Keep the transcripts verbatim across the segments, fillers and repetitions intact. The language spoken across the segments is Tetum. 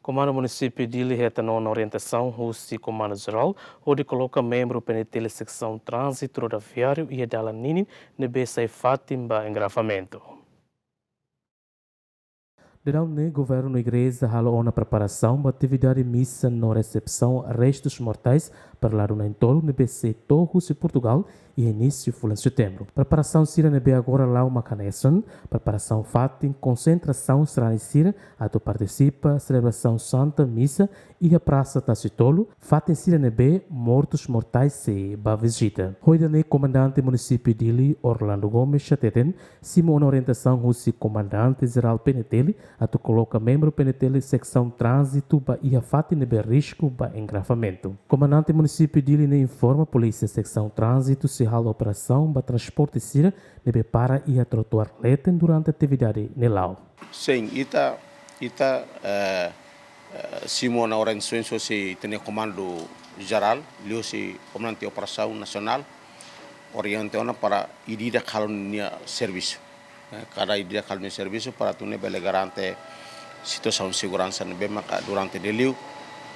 Komandu Munisípiu Dili hetan ona orientasaun husi Komandu Jerál hodi koloka membru P N T L Seksaun Tránzitu Rodoviáriu iha dalan ninin ne'ebé sai fatin ba engarrafamentu. Daudaun ne'e, Governu no Igreja halo ona preparasaun ba atividade misa no resepsaun restus mortais para ladu na'in-tolu ne'ebé sei to'o husi Portugál iha inísiu fulan Setembru. Preparasaun sira ne'ebé agora la'o mak hanesan: preparasaun fatin konsentrasaun sarani sira atu partisipa selebrasaun Santa Misa iha Prasa Tasitolu, fatin sira ne'ebé mortus mortais sei bá vizita. Ho ida-ne'e, Komandante Munisípiu Dili, Orlando Gomes, hateten, simu ona orientasaun husi Komandante Jerál P N T L atu koloka membru P N T L Seksaun Tránzitu ba iha fatin ne'ebé risku ba engarrafamentu. Komandante Munisípiu Dili ne'e informa polísia Seksaun Tránzitu sei halo operasaun ba transporte sira ne'ebé para iha trotuár leten durante atividade ne'e la'o. Sin, ita, ita, eh, eh, simu ona orientasaun husi ita-nia Komandu Jerál, liuhusi Komandante Operasaun Nasionál, orienta ona para ida-idak halo nia servisu. Eh, kada ida-idak halo nia servisu para atu nune'e bele garante situasaun seguransa ne'ebé maka durante Dili.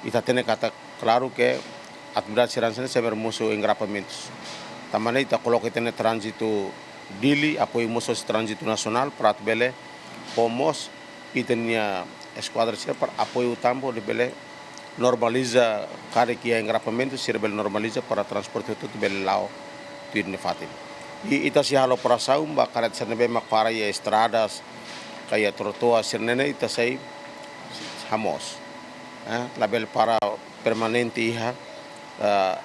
Ita hatene katak klaru ke atividade seguransa ne'e sempre mosu engarrafamentus. Tanba ne'e ita koloka ita-nia tránzitu Dili, apoiu mós husi tránzitu nasionál para atu bele fó mós ita-nia eskuadra sira para apoiu tambo hodi bele normaliza, karik iha engarrafamentu sira bele normaliza para transporte hotu-hotu bele la'o tuir nia fatin. I ita sei halo operasaun ba karreta sira ne'ebé mak para iha estradas, ka iha trotuár sira-ne'e ita sei hamoos. Eh, labele para permanente iha, eh,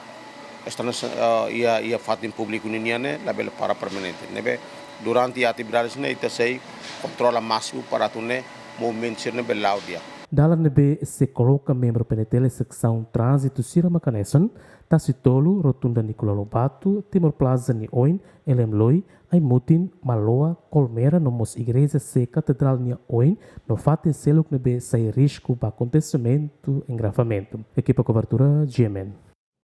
estradas, eh, iha, iha fatin públiku ninian ne'e labele para permanente. Ne'ebé durante atividade sira-ne'e ita sei kontrola másimu para atu nune'e movimentu sira-ne'e bele la'o di'ak. Dalan ne'ebé sei koloka membru P N T L Seksaun Tránzitu sira mak hanesan: Tasitolu, Rotunda Nicolau Lobato, Timor Plaza nia oin, Elem Loi, Aimutin, Maloa, Colmera, no mós Igreja C Katedrál nia oin, no fatin seluk ne'ebé sai risku ba akontesimentu engarrafamentu. Ekipa kobertura, G M N.